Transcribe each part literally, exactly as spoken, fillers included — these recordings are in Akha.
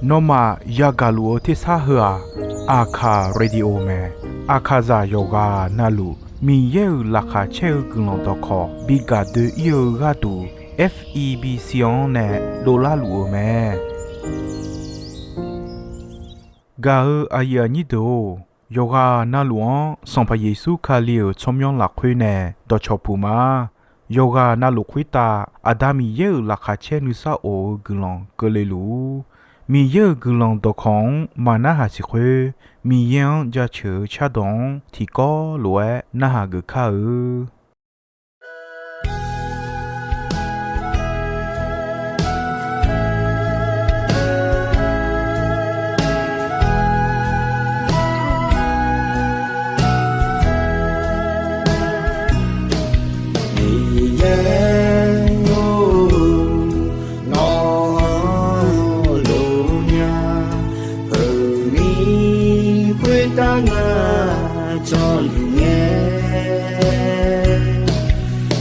Nawmaf yagaq luf-eu tersar heu-aq, Aqkaq Radio mae. Aqkaqzaq yawqghaq navluf Miqyaer-euq laqkhaq caer-eu guiqlanq dawqkawq bi gaq doe-ir-eu gharduq, F E B C-anr nae dovlar luf-euq mae. Gaq-eu aqyuif aqnyir deuq-or, yawqghaq navluf-anr Sanqpaq Yeqsur Kali-euq tsawrmyanr lafkhoer nae dawqcawq puq ma. Yawqghaq navluf khoertav Aqda Miqyaer-euq laqkhaq caer nuisar of-eu guiqlanq keuvle luf-ur. Miqyaer-euq guiqlanq dawqkawq-anr maqnarhaq siq khoer, Miqyaer-anr jaceuq-eu cardawq-anr tiqkawv lof-aer narhaq geuf kar-eu. Miqyaer-or, nawq-anr lof nya, heumiq khoertav ngar jawrluf ngae,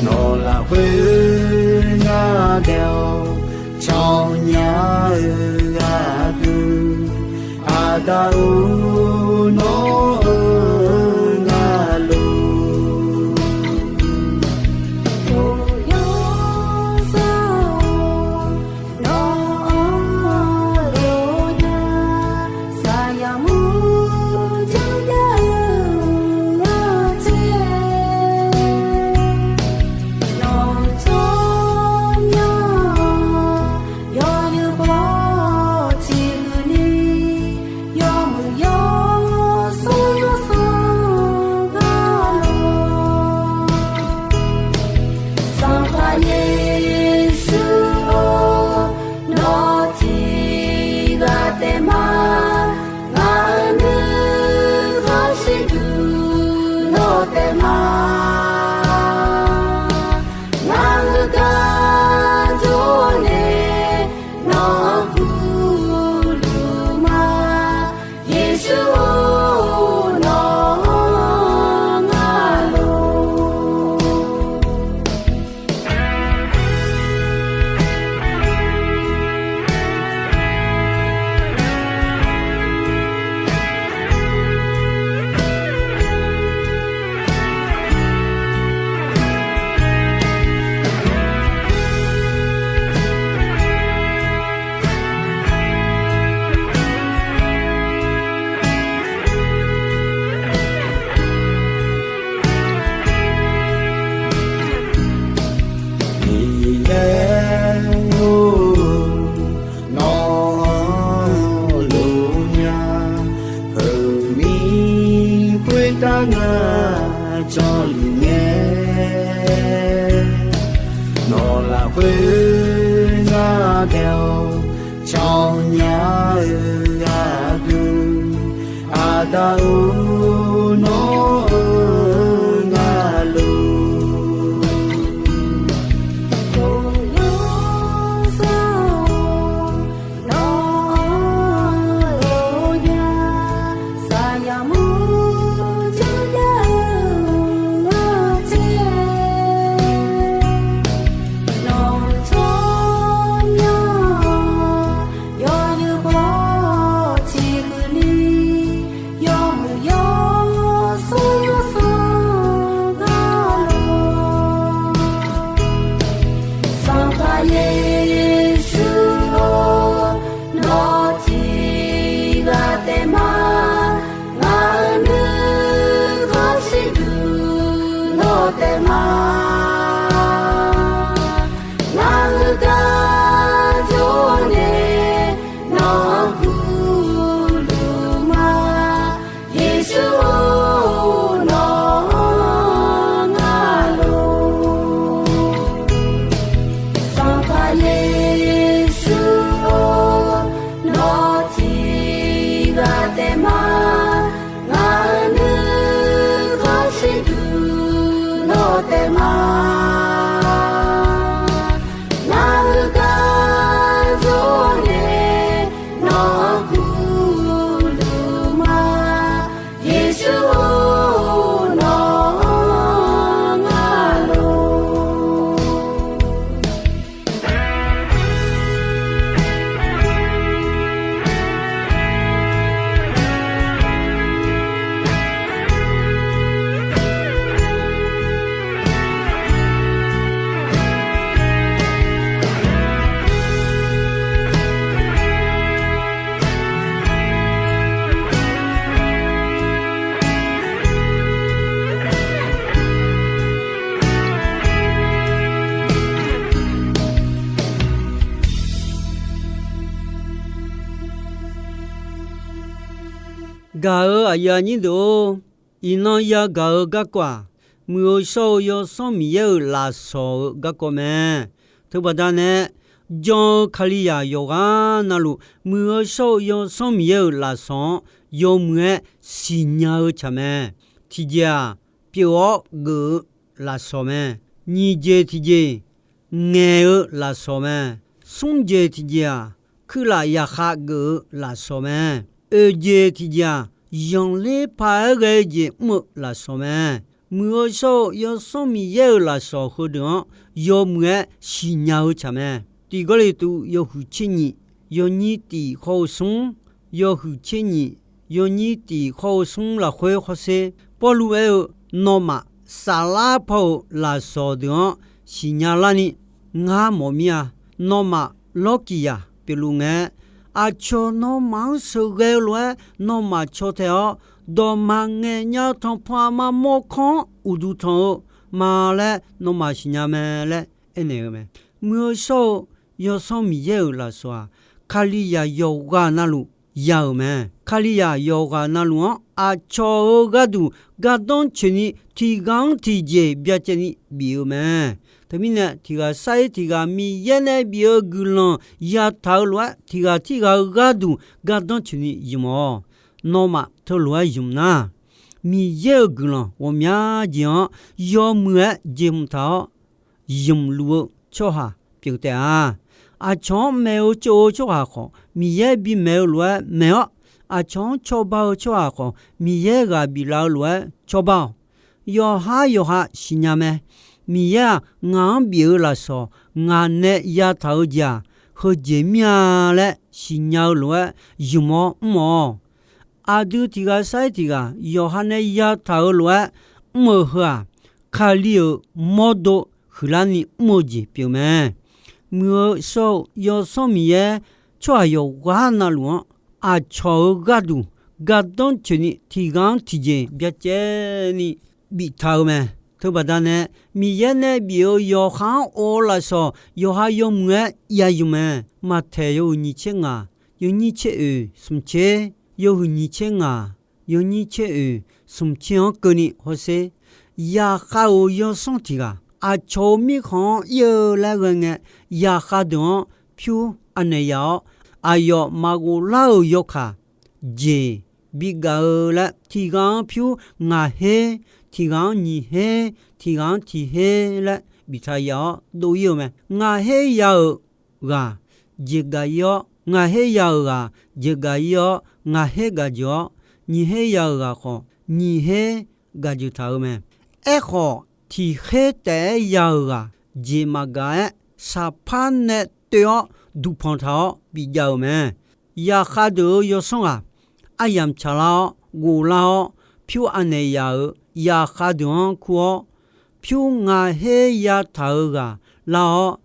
nawq lafkhoer ngar daef-awr cawnya-eu gharduq, Aqda-or, nawr-eu ngar lof. Yawsanr-or, nawq-anr lof nya, saqyaq mur janrjav-eu ngar caer, nawq-euq tsawrmyanr yawzeu baw tiqhuiq ni, yawmuiq yawsanr yawsanr gar lor. Sanqpaq Yeqsur-or, nawr tiqghaq taef ma, ngaq-euq nuikhanr shirduq nawr taef ma. Ngaq-euq gar jawr nae nawq-anr gurluf ma, Yeqsur-or, nawq-anr ngar lof. Miqyaer-or, nawq-anr lof nya, heumiq khoertav ngar jawrluf ngae, nawq lafkhoer ngar daef-awr cawnya-eu gharduq, Aqda-or, nawr-eu ngar lof. Yawsanr-or, nawq-anr lof nya, saqyaq mur janrjav-eu ngar caer, nawq-euq tsawrmyanr yawzeu baw tiqhuiq ni, yawmuiq yawsanr Gaq-euq aqyuif aqnyir deuq-or, iqnan yagaq-eu garkawv-aq, Muiq-eu shawr-eu Yawsanr Miqyaer-euq lafsawq-eu garkawv mae. Teubaqda nae, jan-eu Kalizaq yawqghaq navluf, Muiq-eu shawr-eu Yawsanr Miqyaer-euq lafsawq-anr yawmuiq-aer siqnya-eu tsaq mae. Tiqjeq-aq, pyeuf-awr geuf-eu lafsawq mae. Nyiq jeq tiqjeq, ngaeq-eu lafsawq mae. Smr jeq tiqjeq-aq, kuirlaf yaqkhav geuf-eu lafsawq mae. Oeq jeq tiqjeq-aq, zanqler paq-aer ghae-eu jeq mr-eu lafsawq mae. Muiq-eu shawr-eu Yawsanr Miqyaer-euq lafsawq heudeuq-anr yawmuiq-aer siqnya-eu tsaq mae. Tiq Gawrliqtu yawhuiq tser nyiq, yawnyir tiq khawr-eu smr, yawhuiq tser nyiq, yawnyir tiq khawr-eu smr lafkhoer hawsher, Pawrluv aer-eu, nawmaf saflar paw-euq lafsawq deuq-anr siqnya larni ngar mawf mir-a. Nawmaf lawrkiq yaq pyeufluf ngae, aqcawq nawmaf-anr sheuqghae-eu lof-aer nawmaf caw tae-awr, dawqma ngaeq nya-eu tanqpanq aqma mawrkawr-anr uqduq tanq-eu ma laer nawmaf siqnya mae laer aernaeq-eu mae. Muiq-eu shawr-eu Yawsanr Miqyaer-euq lafsawq-aq, Kalizaq yawqghaq navluf ya-euq mae. Kalizaq yawqghaq navluf-anr aqcawq-euq gharduq gardanr coeqni tiq ghaq-anr tiqjeq byacaevni bif-eu mae. Teumirnae tiq ghaq sar-ir tiq ghaq Miqyaer nae bif-eu guiqlanq yataq-eu lof-aer tiq ghaq tirghaq-eu gharduq gardanr coeqni ymq-awq. Nawmaf teulof-aer ymq nar, Miqyaer-euq guiqlanq ghawqmya jeq-anr yawmuiq-aer jeqhmq taq-awr, ymq luf-eu tsawrhaq pyeuf taef-a. Aqcawq-anr maeq-eu tsov-eu tsawrhaq khawf, Miqyaer bimaeq-eu lof-aer maeq-awr, aqcawq-anr cawba-eu tsawrhaq khawf, Miqyaer ghaq biflaf-eu lof-aer cawba-awq. Yawqhar yawqha siqnya mae. Miqyaer-aq, ngaq-anr bif-eu lafsawq ngaq nae yataq-eu jeq-aq, heujeq mir-a laer siqnya-eu lof-aer ymq-awr mr-awq. Aqdui tiq ghaq sar-ir tiq ghaq yawqha nae yataq-eu lof-aer mr-eu heu-aq, Kali-euq mawrdo huiqlarni mr-eu jeq pyeuf mae. Muiq-eu shawr-eu Yawsanr Miqyaer tsawrhaq yawqghaq navluf-anr aqcawq-euq gharduq gardanr coeqni tiq ghaq-anr tiqjeq byacaevni biftaq-eu mae. Teubaqda nae, Miqyaer nae bif-eu yawqha-anr of-eu lafsawq yawqha yawmuiq-aer ya ymq mae. Maqtaeq yawhuiq nyiq tser ngaq, yawnyir tser oeq smq tser, yawhuiq nyiq tser ngaq, yawnyir tser oeq smq tser-anr keuvni hawsher. Yaqkhav-euq yawsanr tiq ghaq aqcawq-euq mirkhanq-anr ir-eu laer ghae ngae, yaqkhav deuq-anr pyur anaeq yaf-awr, aqyawf maqghof lar-euq yawkaq jeq bigaq-eu laer, tiq ghaq-anr pyur ngaq her, tiq ghaq-anr nyiq her, tiq ghaq-anr tiq her laer biftaq yaf-awr dov ir-eu mae. Ngaq her ya-euq ghaq jeqgaq ir-awr, ngaq her ya-euq ghaq jeqgaq ir-awr, ngaq her gaq jeuq-awr, nyiq her ya-euq ghaq khawf, nyiq her gaq jeuq taq-eu mae. Aerkhawf, tiq her taef-aer ya-euq ghaq jeq maqgaq-aer, saqpar nae toev-awr duqpanq taq-awr bijav-euq mae. Yaqkhav deuq-euq yawsanr ghaq aryamq tsaqlar-awr, ghoflar-awr, pyur anaeq yaf-euq yaqkhav deuq-anr kur-awr, pyur ngaq her yataq-euq ghaq lar-awr,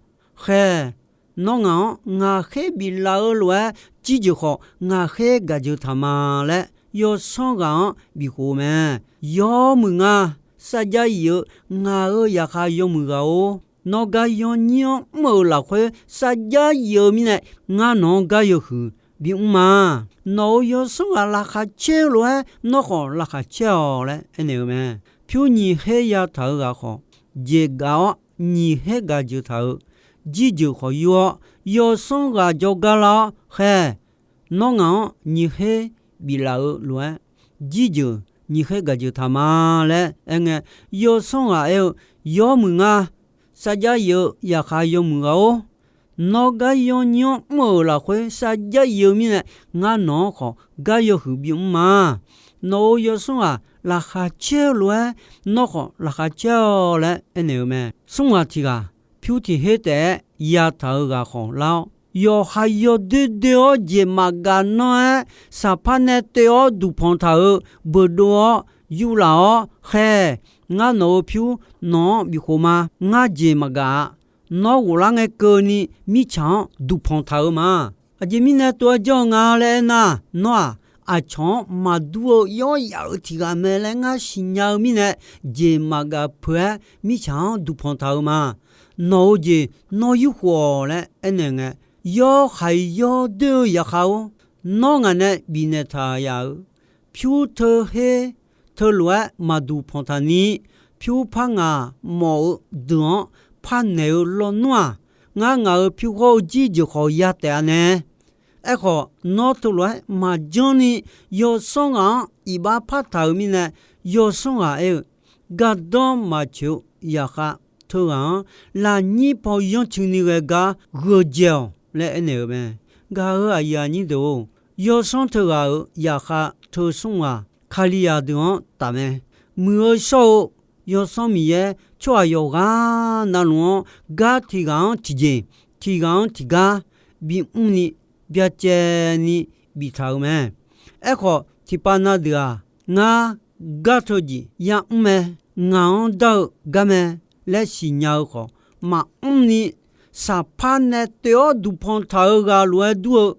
khaer, nawr ngaq-anr ngaq her biflaf-eu lof-aer, jirjeuq khawf ngaq her gaq jeuq taq ma laer, yawsanr ghaq-anr bifkhof-eu mae. Yawmuiq nga, sarjax yif-eu ngaq-euq yaqkhav yawmuiq ghaq-or, nawr gar yawnyir-anr mr-euq lafkhoer sarjax yif-eu mirnae, ngar nawq-anr gar yawhuiq bimr ma. Nawq-euq yawsanr ghaq laqkhaq caer-eu lof-aer, nawr khawf laqkhaq caer-awq laer aernaeq-eu mae. Pyur nyiq her yataq-euq ghaq khawf, jeqgaq-awr nyiq her gaq jeuq taq-euq jirjeuq khawf yur-awr, yawsanr ghaq jawrgar lar-awr khaer, nawr ngaq-anr nyiq her biflaf-eu lof-aer, jirjeuq nyiq her gaq jeuq taq ma laer aerngae, yawsanr ghaq aer-eu, yawmuiq nga, sarjax yif-eu yaqkhav yawmuiq ghaq-or, nawr gar yawnyir-anr mr-euq lafkhoer sarjax yif-eu mirnae, ngar nawq-anr khawf gar yawhuiq bimr ma. Nawq-euq yawsanr ghaq laqkhaq caer-eu lof-aer, nawr khawf laqkhaq caer-awq laer aernaeq-eu mae. Smr ghaq tiq ghaq pyur tiq her taef-aer yataq-euq ghaq khawf lar-awr, yawqha yawdoer doer-awr jeq maqgaq nanr-aer, saqpar nae toev-awr duqpanq taq-euq beuqdov-awr yurlaf-awr khaer, ngar nawq-euq pyur nawq-anr bifkhof ma. Ngar jeq maqgaq-a. Nawr ghoflar ngae keuvni mirtsaq-anr duqpanq taq-eu ma. Aqjeq mirnae tov-aer janr-eu nga laer aernar, nawr-aq, aqcawq-anr maqdur-eu yawr yaf-euq tiq ghaq mae laer ngar siqnya-eu mirnae, jeq maqgaq peuq-aer mirtsaq-anr duqpanq taq-eu ma. Nawq-euq jeq nawr yurkhof-awq laer aernaeq ngae, yawhaiq yawdoer-eu yaqkhav-or, nawr ngaq nae bifnaeq taq yaf-euq pyur teu her teulof-aer maqduq panq taq ni, pyur par ngaq mawf-eu deuq-anr par naeq-eu lawnmr-aq, ngar ngaq-euq pyur ghawr-eu jir jeuq khawf ya taef-a nae. Aerkhawf, nawr teulof-aer maqjanr ni yawsanr ghaq-anr iqbax par taq-euq mirnae, yawsanr ghaq aer-eu, gardanr maqtsoeq-eu zaqkhav teughaq-anr lafnyir paw yanrcuini ghae gar gheuqdzae-awq laer aernaeq-euq mae. Gaq-euq aqyuif aqnyir deuq-or, yawsanr teughaq-euq zaqkhav teu smr ghaq Kalizaq deuq-anr taf mae. Muiq-eu shawr-eu Yawsanr Miqyaer tsawrhaq yawqghaq navluf-anr gar tiq ghaq-anr tiqjeq, tiq ghaq-anr tiqgar bimr ni byacaevni biftaq-euq mae. Aerkhawf, tiqpav na deuq-aq, ngar gar teu jeq yamr mae. Ngaq-anr dar-eu gar mae laer siqnya-eu khawf, maqmr ni saqpar nae toeq-awr duqpanq taq-eu ghaq lof-aer dur-eu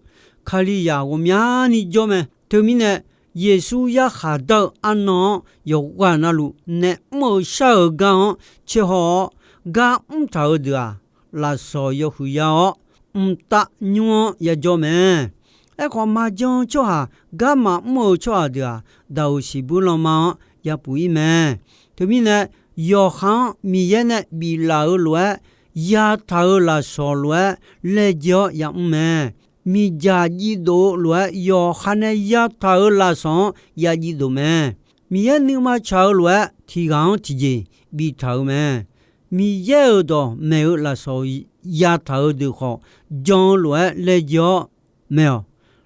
Kalizaq ghawqmyani jawr mae. Teumirnae, Yeqsur yarkhaq dar-eu arnan-anr yawqghaq navluf nae mr-eu shar-euq gar-anr tserhaw-awr, gar mr taq-euq deuq-aq, lafsawq yawhuiq ya-awr, mqtav nymr-anr yajawr mae. Aerkhawf, maqjan-eu tsawrhaq, garma mr-eu tsawrhaq deuq-aq, daqoq siqbuir lanma-anr yapuf-ir mae. Teumirnae, yawqha-anr Miqyaer nae biflaf-eu lof-aer, yataq-euq lafsawq lof-aer laejae-awr yamr mae. Miqdzaq jivdof-eu lof-aer yawqha nae yataq-euq lafsawq-anr ya jivdof mae. Miqyaer nuima tsaq-eu lof-aer tiq ghaq-anr tiqjeq biftaq-euq mae. Miqyaer-euq dawqmaeq-eu lafsawq yataq-eu deuq khawf, jan-eu lof-aer laejae-awr mae-awq.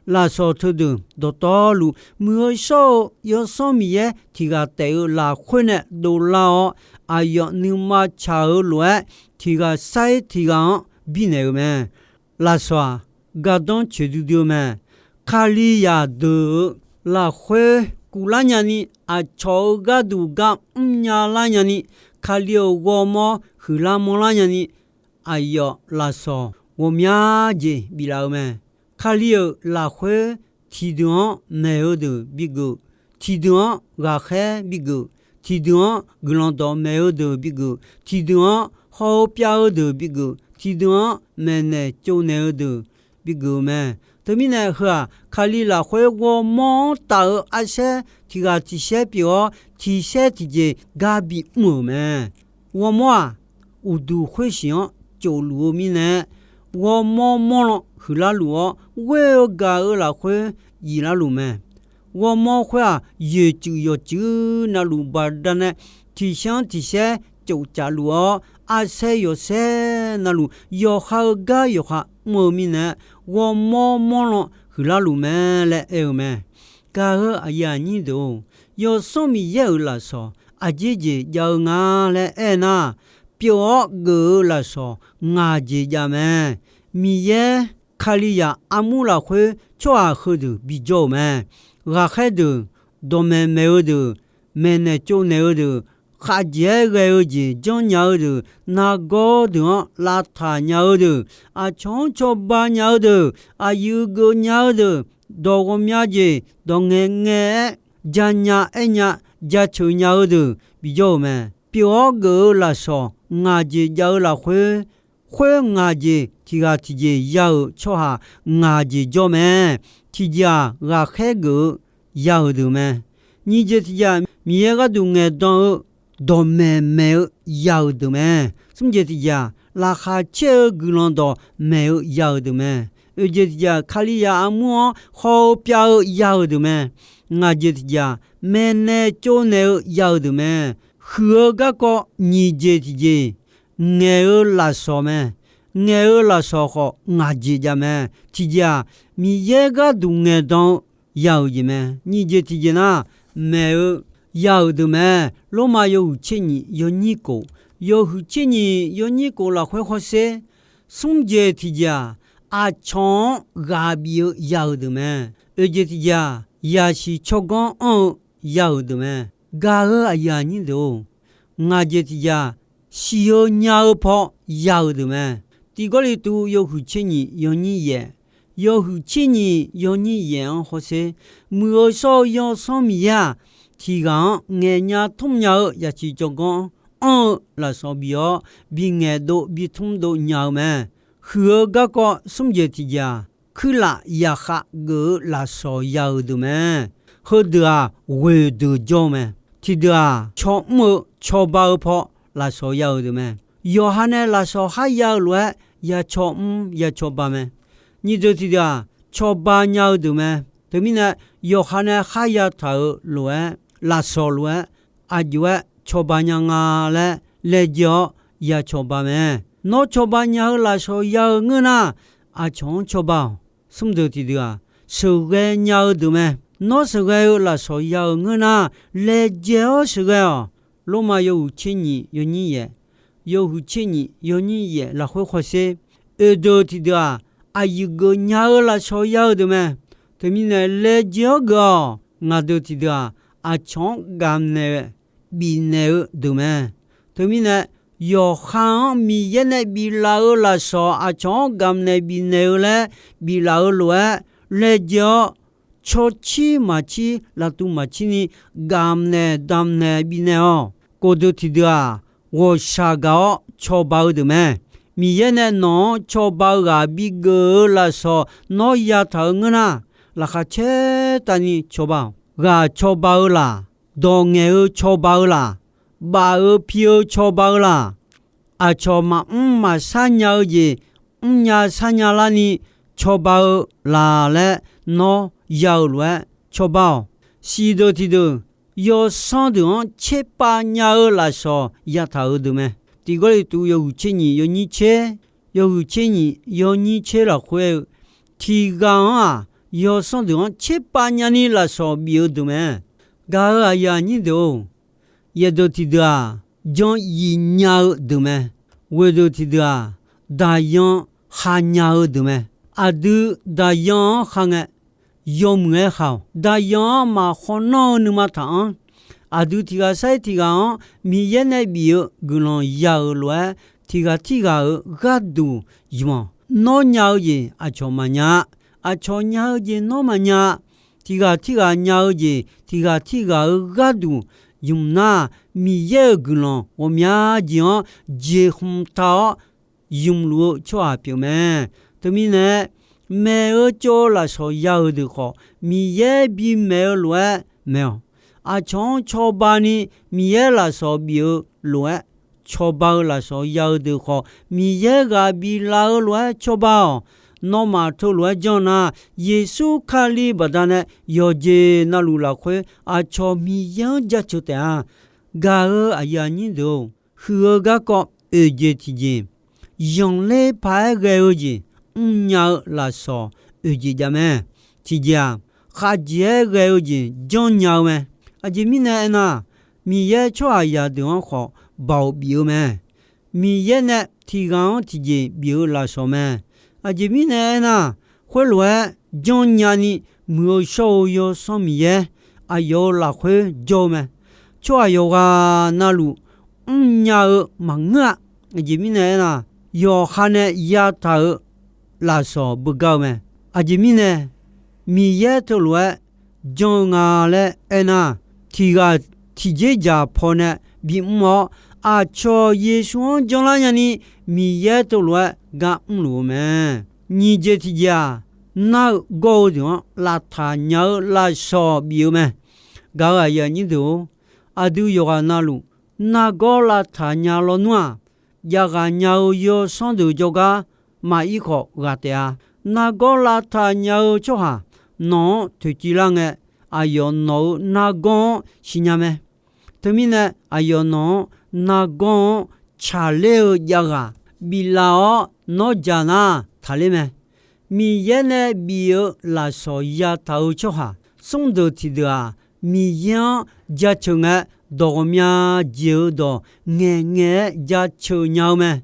Lafsawq teudeuq dawqtawvluf, muiq-eu shawr-eu Yawsanr Miqyaer tiq ghaq taef-eu lafkhoer nae dovlar-awr, aqyawf nuima tsaq-eu lof-aer tiq ghaq sair tiq ghaq-anr birnaeq-euq mae. Lafsawq-aq, gardanr coeqdui dui-eu mae. Kalizaq deuq-euq lafkhoer kuvlar nyani, aqcawq-euq gharduq gar mrnya lar nyani, Kali-euq ghawrmawr huiqlar mawrlar nyani, aqyawf lafsawq ghawqmya jeq biflaf-eu mae. Kali-euq lafkhoer tiqdeuq-anr maeq-eu deuq bigeuf, tiqdeuq-anr ghaqkhaer bigeuf, tiqdeuq-anr guiqlanq dawqmaeq-eu deuq bigeuf, tiqdeuq-anr haw-eu pyav-eu deuq bigeuf, tiqdeuq-anr maeqnaeq tsovnaeq-eu deuq bigeuf-eu mae. Teumirnae heu-aq, Kali lafkhoer ghawrmawr-anr taf-eu arsaer tiq ghaq tiq saer pyeuf-awr, tiq saer tiqjeq gar bimr-euq mae. Ghawrmawr-aq, uqduq khoersiq-anr tsofluf-eu mirnae, ghawrmawr mawrlan huiqlar luf-awr, ghoer-eu gaq-eu lafkhoer jiflar luf mae. Ghawrmawr khoer-aq, yoeqtsuif yawqtsuif navluf baqdanae, tiq saer-anr tiq saer tsoftsaf luf-awr, arsaer yawqsaer navluf yawqha-eu gar yawqha mr-eu mirnae, ghawrmawr mawrlan huiqlar luf mae laer aer-eu mae. Gaq-eu aqyuif aqnyir deuq-or, Yawsanr Miqyaer-euq lafsawq aqjeq jeq jav-eu nga laer aernar, pyeuf-awr geuf-eu lafsawq ngaq jeq jav mae. Miqyaer Kalizaq armur lafkhoer tsawrhaq heudeuq bijawr-euq mae. Ghaqkhaer deuq, dawqmaeq maeq-eu deuq, maeqnaeq tsovnaeq-eu deuq, khavjeq-aer ghae-eu jeq janrnya-eu deuq, nargawr deuq-anr lavtaq nya-eu deuq, aqcawq-anr cawba nya-eu deuq, aqyuif geuf nya-eu deuq, dawq ghawqmya jeq dawq ngaeq ngaeq-aer janya aernya jaceuq nya-eu deuq bijawr-euq mae. Pyeuf-awr geuf-eu lafsawq ngaq jeq jav-eu lafkhoer, khoer ngaq jeq tiq ghaq tiqjeq ya-euq tsawrhaq ngaq jeq jawr mae. Tiqjeq-aq, ghaqkhaer geuf-eu ya-euq deuq mae. Nyiq jeq tiqjeq-aq, Miqyaer gharduq ngaeqdan-eu dawqmaeq maeq-eu ya-euq deuq mae. Smr jeq tiqjeq-aq, laqkhaq caer-eu guiqlanq dawqmaeq-eu ya-euq deuq mae. Oeq jeq tiqjeq-aq, Kalizaq armur-anr haw-eu pyav-eu ya-euq deuq mae. Ngaq jeq tiqjeq-aq, maeqnaeq tsovnaeq-eu ya-euq deuq mae. Huiq-eu garkawv nyiq jeq tiqjeq, ngaeq-eu lafsawq mae. Ngaeq-eu lafsawq khawf ngaq jeq jav mae. Tiqjeq-aq, Miqyaer gharduq ngaeqdan-eu ya-euq jeq mae. Nyiq jeq tiqjeq nar, maeq-eu ya-euq deuq mae. Lormav yawhuiq tser nyiq yawnyir kof, yawhuiq tser nyiq yawnyir kof lafkhoer hawsher. Smr jeq tiqjeq-aq, aqcawq-anr ghaq bif-eu ya-euq deuq mae. Oeq jeq tiqjeq-aq, yasiq tsawrganr anr-eu ya-euq deuq mae. Gaq-eu aqyuif aqnyir deuq-or, ngaq jeq tiqjeq-aq, siq-eu nya-eu paw ya-euq deuq mae. Tiq Gawrliqtu yawhuiq tser nyiq yawnyir yaef, yawhuiq tser nyiq yawnyir yaef-anr hawsher. Muiq-eu shawr-eu Yawsanr Miqyaer-aq, tiq ghaq-anr ngaeqnya tmr nya-eu yasiq tsawrganr anr-eu lafsawq bif-awr, bingaeq dov bitmr dov nya-eu mae. Huiq-eu garkawv smr jeq tiqjeq-aq, kuirlaf yaqkhav geuf-eu lafsawq ya-euq deuq mae. heudeuq-aq, ghoeq deuq jawr-eu mae. Tiqdeuq-aq, cawmr-eu cawba-eu paw lafsawq ya-euq deuq mae. Yawqha nae lafsawq khar ya-eu lof-aer, ya cawmr ya cawba mae. Nyiq deuq tiqdeuq-aq, cawba nya-eu deuq mae. Teumirnae, yawqha nae khar ya taq-euq lof-aer, lafsawq lof-aer, aqjox-aer cawba nya nga laer laejae-awr ya cawba mae. Nawr cawba nya-eu lafsawq ya-eu ngeur nar, aqcawq-anr cawba-awq. Smr deuq tiqdeuq-aq, sheuqghae nya-eu deuq mae. Nawr sheuqghae-eu lafsawq ya-euq ngeur nar, laejae-awr sheuqghae-awq. Lormav yawhuiq tser nyiq yawnyir yaef, yawhuiq tser nyiq yawnyir yaef lafkhoer hawsher. Oeqdeuq tiqdeuq-aq, aqyuif geuf nya-eu lafsawq ya-eu deuq mae. Teumirnae laejae-awr geuf-awq. Ngaq deuq tiqdeuq-aq, aqcawq-anr gamq naeq bifnaeq-eu deuq mae. Teumirnae, yawqha-anr Miqyaer nae biflaf-eu lafsawq aqcawq-anr gamq naeq bifnaeq-eu laer biflaf-eu lof-aer, laejae-awr cawcir maqcir laftuv maqcir ni gamq naeq damq naeq bifnaeq-awq. Kof deuq tiqdeuq-aq, ghawqshaq gaq-awr cawba-eu deuq mae. Miqyaer nae nawq-anr cawba-eu ghaq bigeuf-eu lafsawq nawr yataq-eu ngeur nar, laqkhaq caer tavni cawba-awq. Ghaq cawba-eu laq, dawq ngaeq-eu cawba-eu laq, baf-eu pi-eu cawba-eu laq, aqcawq maqmr maqshar nya-eu jeq mrnya sharnya larni cawba-eu laq laer nawr ya-eu lof-aer cawba-awq. Siq deuq tiqdeuq, yawsanr deuq-anr tserpav nya-eu lafsawq yataq-euq deuq mae. Tiq Gawrliqtu yawhuiq tser nyiq yawnyir tser, yawhuiq tser nyiq yawnyir tser lafkhoer-eu, tiq ghaq-anr-aq, yawsanr deuq-anr tserpav nyani lafsawq bif-eu deuq mae. Gaq-euq aqyuif aqnyir deuq-or, yaeqdeuq tiqdeuq-aq, jan yif nya-eu deuq mae. Ghoeqdeuq tiqdeuq-aq, daqyan khanya-eu deuq mae. Aqdui daqyan-anr kha ngae, yawmuiq-aer kha-awq. Daqyan-anr maqkhawf nanr-eu nuima taq-anr, aqdui tiq ghaq sar-iq tiq ghaq-anr Miqyaer nae bif-eu guiqlanq ya-euq lof-aer, tiq ghaq tirghaq-euq gharduq ymq-awq. Nawr nya-eu jeq aqcawq maqnya-a. Aqcawq nya-eu jeq nawr maqnya-a. Tiq ghaq tirghaq nya-eu jeq tiq ghaq tirghaq-euq gharduq ymq nar, Miqyaer-euq guiqlanq ghawqmya jeq-anr jeqhmq taq-awr ymq luf-eu tsawrhaq pyeuf mae. Teumirnae, maeq-eu tsov-eu lafsawq ya-euq deuq khawf, Miqyaer bimaeq-eu lof-aer maeq-awq. Aqcawq-anr cawba ni Miqyaer lafsawq bif-eu lof-aer, cawba-eu lafsawq ya-eu deuq khawf, Miqyaer ghaq biflaf-eu lof-aer cawba-awq. Nawmaf teulof-aer janr nar, Yeqsur Kali baqdanae yawqjeq navluf lafkhoer aqcawq Miqyaer-anr jaceuq taef-a. Gaq-euq aqyuif aqnyir deuq-or, huiq-eu garkawv oeq jeq tiqjeq, yanqler paq-aer ghae-eu jeq mrnya-eu lafsawq oeq jeq jav mae. Tiqjeq-aq, khavjeq-aer ghae-eu jeq janrnya-eu mae. Aqjeq mirnae aernar, Miqyaer tsawrhaqzaq deuq-anr khawf baoq bif-eu mae. Miqyaer nae tiq ghaq-anr tiqjeq bif-eu lafsawq mae. Aqjeq mirnae aernar, khoerlof-aer janrnya ni muiq-eu shawr-eu Yawsanr Miqyaer aqyawf-euq lafkhoer jawr-eu mae. Tsawrhaq yawqghaq navluf mrnya-eu maqngeur-a. Aqjeq mirnae aernar, yawqha nae yataq-euq lafsawq beugar-eu mae. Aqjeq mirnae, Miqyaer teulof-aer janr-eu nga laer aernar, tiq ghaq tiqjeq dzaq pawnae bimr-awr, aqcawq Yeqsur-anr janrlar nyani Miqyaer teulof-aer gar mrluf-eu mae. Nyiq jeq tiqjeq-aq, nar-eu gawr-eu deuq-anr lavtaq nya-eu lafsawq bif-eu mae. Gaq-euq aqyuif aqnyir deuq-or, aqdui yawqghaq navluf nargawr lavtaq nya lawnmr-aq, javghaq nya-eu yawsanr deuq jawrgar maqir khawf ghaq taef-a. Nargawr lavtaq nya-eu tsawrhaq nawq-anr toeqciv lar ngae, aqyawf nawq-euq nargawr-anr siqnya mae. Teumirnae, aqyawf nawq-anr nargawr-anr tsaqler-eu javghaq biflaf-awr nawr dzaq nar taqler mae. Miqyaer nae bif-eu lafsawq yataq-eu tsawrhaq smrdeuq tiqdeuq-aq, Miqyaer-anr jaceuq ngae, dawq ghawqmya jeq-eu dawq ngaeqngaeq-aer jaceuq nya-eu mae.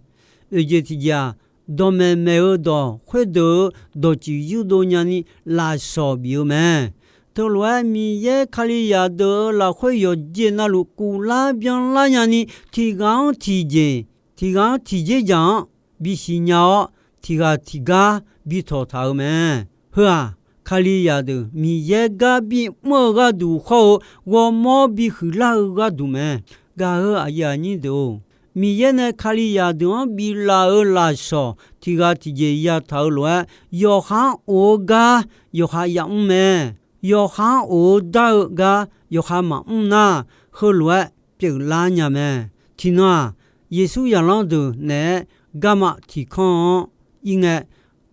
Oeq jeq tiqjeq-aq, dawqmaeq maeq-eu dawq khoerdeuq-eu dawqtsuif yurdov nyani lafsawq bif-eu mae. Teulof-aer Miqyaer Kalizaq deuq-euq lafkhoer yawqjeq navluf kuvlar byanlar nyani, tiq ghaq-anr tiqjeq, tiq ghaq-anr tiqjeq dzaq-anr bisiq nya-awr, tiq ghaq tiqgar bitawq taq-eu mae. Heu-aq, Kalizaq deuq Miqyaer gar bimr-eu gharduq hawr-eu ghawrmawr bihuiq lar-eu gharduq mae. Gaq-euq aqyuif aqnyir deuq-or, Miqyaer nae Kalizaq deuq-anr biflaf-euq lafsawq tiq ghaq tiqjeq yataq-eu lof-aer, yawqha-anr of-eu gar yawqha yamr mae. yawqha-anr of-eu dar-eu gar yawqha maqmr nar, heulof-aer pyeuflar nya mae. Tiqnan-aq, Yeqsur zaqlanr deuq naeq-aer garma tiqkanr-anr ir ngae,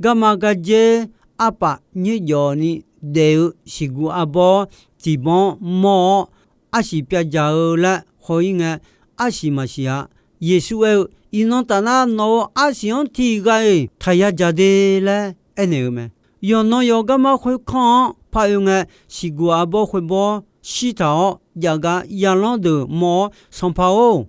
garma gardzer arpaf nyoerjawf ni daef-eu siqguq arbawr tiqbawr-anr mawr-awr, arsiq pyavdzaq-eu laer haw-ir ngae, arsiq maqsiq-a. Yeqsur aer-eu, Iqnan tafnar nawq-euq arsiq-anr tiq ghaq-iq taq yadzaq de laer aernaeq-eu mae. Yawqnan yawqgarma khoerkanr-anr par oe ngae, siqguq arbawr khoerbawr shirtaq-awr jav gar zaqlanr deuq mawr-awr, Sanqpaq-or,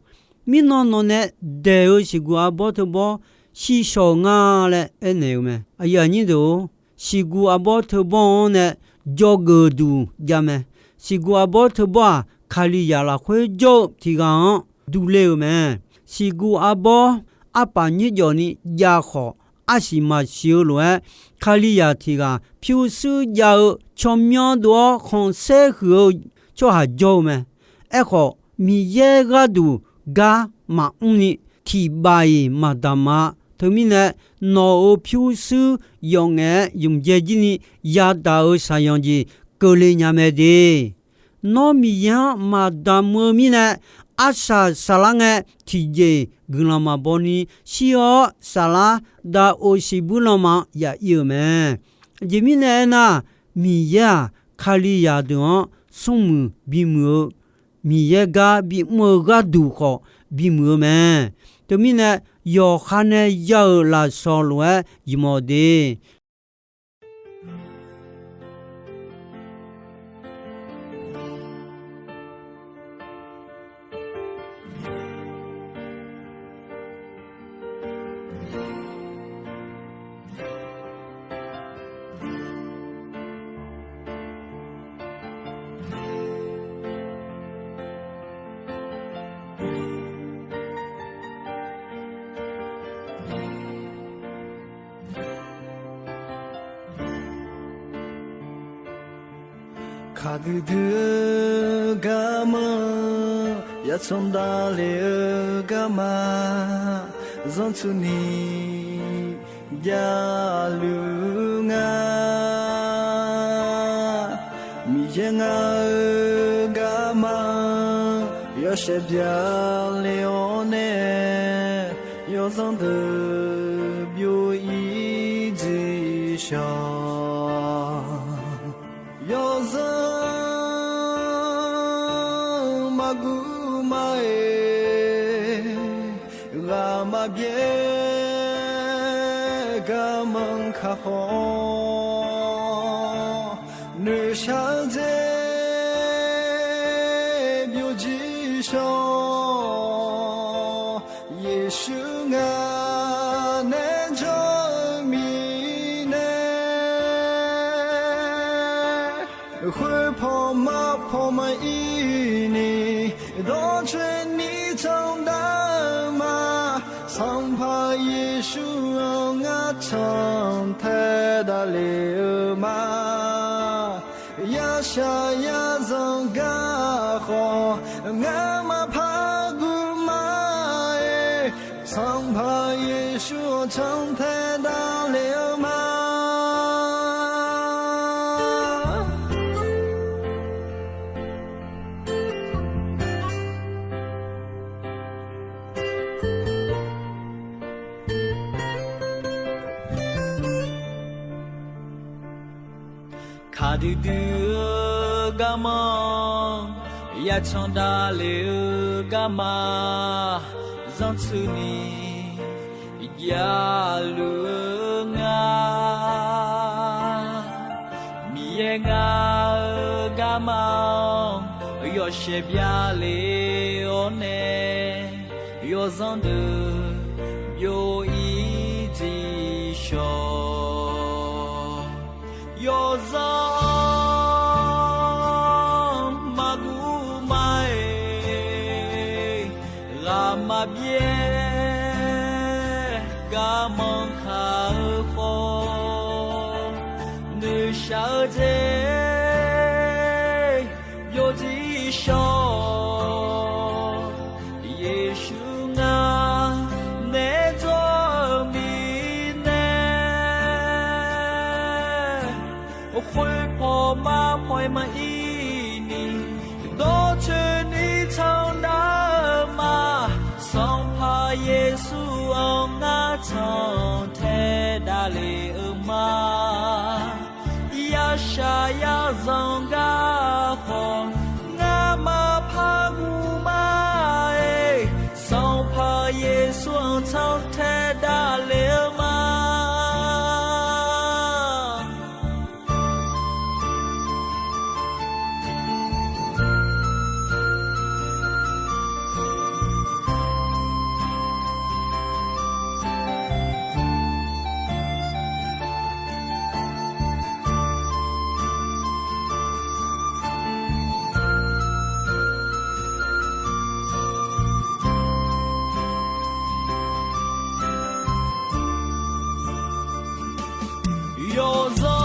mirnan nawq nae daeq-eu siqguq arbawr teubawr shir shaw-eu nga laer aernaeq-eu mae. Aqyuif aqnyir deuq-or, siqguq arbawr teubawr-anr nae dzawgeuf duq jav mae. Siqguq arbawr teubawr-aq, Kalizaq lafkhoer jawr-eu tiq ghaq-anr durler-eu mae. Siqguq arbawr arpaf nyoerjawf ni jav khawf, arsiq maqsiq-eu lof-aer, Kalizaq tiq ghaq pyurshuir jav-eu tsawrmyanr dov-awr khanqsaer huiq-eu tsawrhaq jawr-eu mae. Aerkhawf, Miqyaer gharduq gar maqmr ni tiq baf-iq maqdamq-a. Teumirnae, nawq-euq pyurshuir yawf ngaef-aer ymqdzae jir ni yadaq-euq shaqzanq jeq keuvle nya mae de. Nawr Miqyaer-anr maqdamq-eu mirnae, arsaq saflar ngae tiqjeq guiqlanq maqbaw ni shir-awr saflar dav-eu siqbuir lanma-anr ya'ir-euq mae. Aqjeq mirnae aernar, Miqyaer-aq, Kalizaq deuq-anr smrmuiq bimuiq-eu, Miqyaer gar bimr-eu gharduq khawf bimuiq-eu mae. Teumirnae, yawqha nae ya-euq lafsawq lof-aer ymq-awq de. Kaqdui dui-eu garma, yartsanq davlef-eu garma, zanrtsuini javluf nga. Miqyaer ngar-eu garma, yawshaef byaqle-awr nae, yawzanr deuq byov-ir dziq shawq. Yawzanr maqguv ma-eq, ghaq maqbyaer garmanr kaq khawf, noeqshaq-eu dzer byovjir shawq. Yeqsur ngar nae jawr-eu mirnae, khoerpaw marpaw maqir ni, dawrcoeni candav-eu ma. Sanqpaq Yeqsur-anr ngar cantae davlef-eu ma. Yashaq yazanq gar khawf, ngar maqpar guv ma-eq. Sanqpaq Yeqsur-anr cantae davlef-eu ma. Kaqdui dui-eu garma, yartsanq davlef-eu garma, zanrtsuini javluf-eu nga. Miqyaer ngar-eu garma-anr, yawshaef byaqle-awr nae, yawzanr deuq byov-ir dziq shawq. Yawzanr maqguv ma-eq, ghaq maqbyaer garmanr kaq-eu khawf, noeqshaq-eu dzer byovjir shawq. Yeqsur ngar nae jawr-eu mirnae, khoerpaw marpaw maqir ni, dawrcoeni tsanr nar-eu ma. Sanqpaq Yeqsur-anr ngar tsanqtae davlef-eu ma. Yashaq yazanq gar khawf, ngamaf par guv ma-aer, Sanqpaq Yeqsur-anr tsanqtae davlef-eu ma.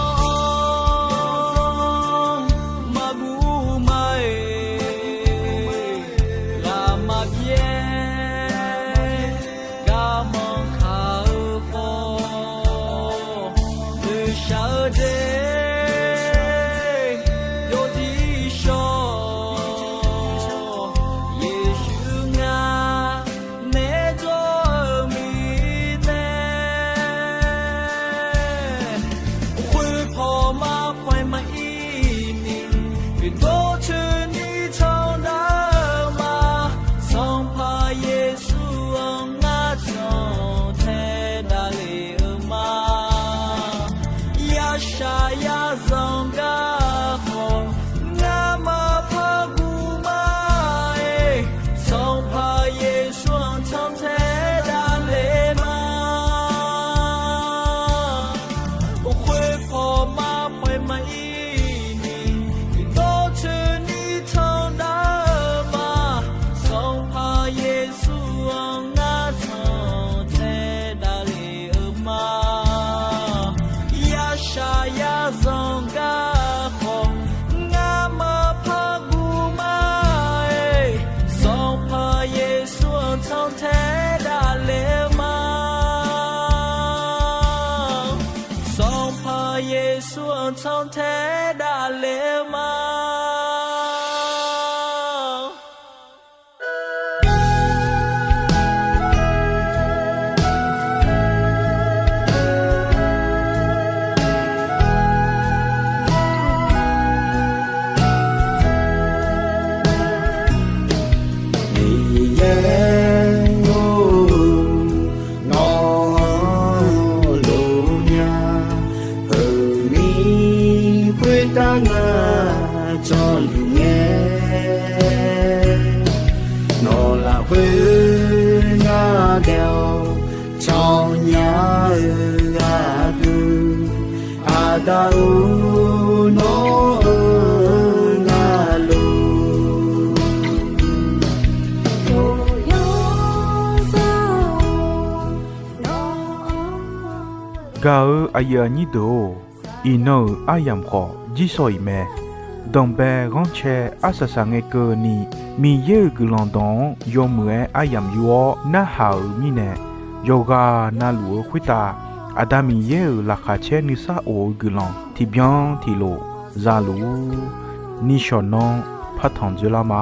Yawzanr maqguv ma-aer, ghaq maqbyaer, garmanr kaq-eu khawf, noeqshaq-eu jeq yawzir shawr. Yeqsur ngar naeq-aer jawr-eu mirnae, khoerpaw marpaw-aer maqir ni, dawrcoeni tsanr nar-eu ma. Sanqpaq Yeqsur-anr ngar tsanqtae davlef-eu ma. Yashaq yazanq gar khawf, ngamaf par guv ma-aer, Sanqpaq Yeqsur-anr tsanqtae davlef ma. Khoerpaw marpaw-aer maqir ni, dawrcoeni tsanr nar-eu ma. Sanqpaq Yeqsur-anr ngar tsanqtae davlef-eu ma. Yashaq yazanq gar khawf, ngamaf par guv ma-aer, Sanqpaq Yeqsur-anr tsanqtae davlef-eu ma. Sanqpaq Yeqsur-anr tsanqtae davlef-eu ma. Miqyaer-or, nawq-anr lof nya, heumir khoertav ngar jawrluf ngae, nawq lafkhoer ngar daef-awr cawnyar-eu gharduq, Aqda-or, nawr-eu ngar luf Gaq-eu aqyuif aqnyir deuq-or, iqnan-euq aryamq khawf jirsawq iq mae. Danqbae ghanrcae arsaq saqngae keuvni, Miqyaer-euq guiqlanq dawq-anr yawmuiq-aer aryamq yur-awr narhaq-euq mirnae, yawqghaq navluf-eu khoertav Aqda Miqyaer-euq laqkhaq caer nuisar of-eu guiqlanq tiqbyan tiqlof zaluf-ur. Nishawq nanr partanq dzoerlar ma.